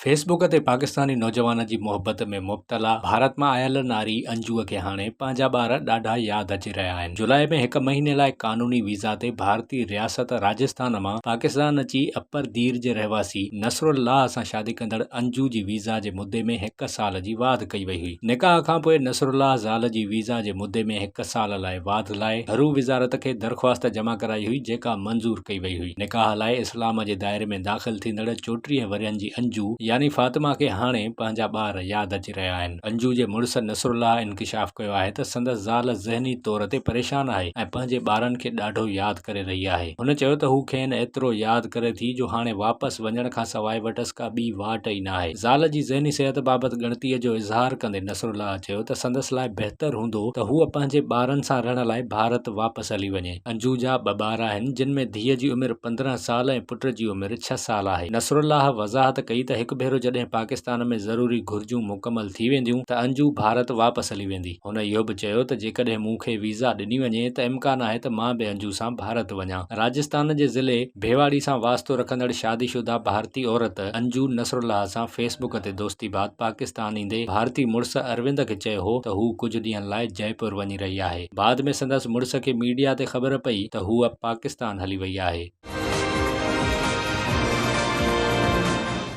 Fee book تي پاڪستاني نوجوان جي محبت ۾ مبتلا ڀارت مان آيل ناري انجوء کي هاڻي پنهنجا ٻار ڏاڍا ياد اچي رهيا آهن. جولاء ۾ هڪ مهيني لاء قانوني ويزا تي ڀارتي رياست راجسٿان مان پاڪستان اچي اپر دير جي رهواسي نصرالله سان شادي ڪندڙ انجو جي ويزا جي مدي ۾ هڪ سال جي واڌ ڪئي وئي هئي. نڪاح کانپوء نصرالله زال جي ويزا جي مدي ۾ هڪ سال لاء واڌ لاء گهرو وزارت کي درخواست جمع ڪرائي هئي جيڪا منظور ڪئي وئي هئي. نڪاح لاء اسلام جي دائري ۾ داخل ٿيندڙ 34 ورهين جي انجو يعني فاطمه کي هاڻي پنهنجا ٻار ياد اچي رهيا آهن. انجو جي مڙس نصرالله انڪشاف ڪيو آهي ته سندس زال ذهني طور تي پريشان آهي ۽ پنهنجي ٻارن کي ڏاڍو ياد ڪري رهي آهي. هن چيو ته هو کين ايترو ياد ڪري ٿي جو هاڻي واپس وڃڻ کانسواء وٽس ڪا ٻي واٽ ئي ناهي. زال جي ذهني صحت بابت ڳڻتيء جو اظهار ڪندي نصرالله چيو ته سندس لاء بهتر هوندو ته هوء پنهنجي ٻارن سان رهڻ لاء ڀارت واپس هلي وڃي. انجو جا ٻه ٻار آهن، جن ۾ ڌيء جي عمر 15 سال ۽ پٽ جي عمر ڇهه سال آهي. نصرالله وضاحت ڪئي ته هڪ ڀيرو جڏهن پاڪستان ۾ ضروري گهرجون مڪمل ٿي وينديون ته انجو ڀارت واپس هلي ويندي. هن اهو به چيو ته جيڪڏهن مون کي ويزا ڏني وڃي ته امڪان آهي ته مان به انجو سان ڀارت وڃان. راجستان جي ضلعي ڀيواڙي سان واسطو رکندڙ شادي شده ڀارتي عورت انجو نصرالله سان فيس بڪ تي دوستي بعد پاڪستان ايندي ڀارتي مڙس اروند کي چيو هو ته هوء ڪجهه ڏينهن لاء جئپور وڃي رهي آهي. بعد ۾ سندس مڙس کي ميڊيا تي خبر پئي ته هوء پاڪستان هلي وئي آهي.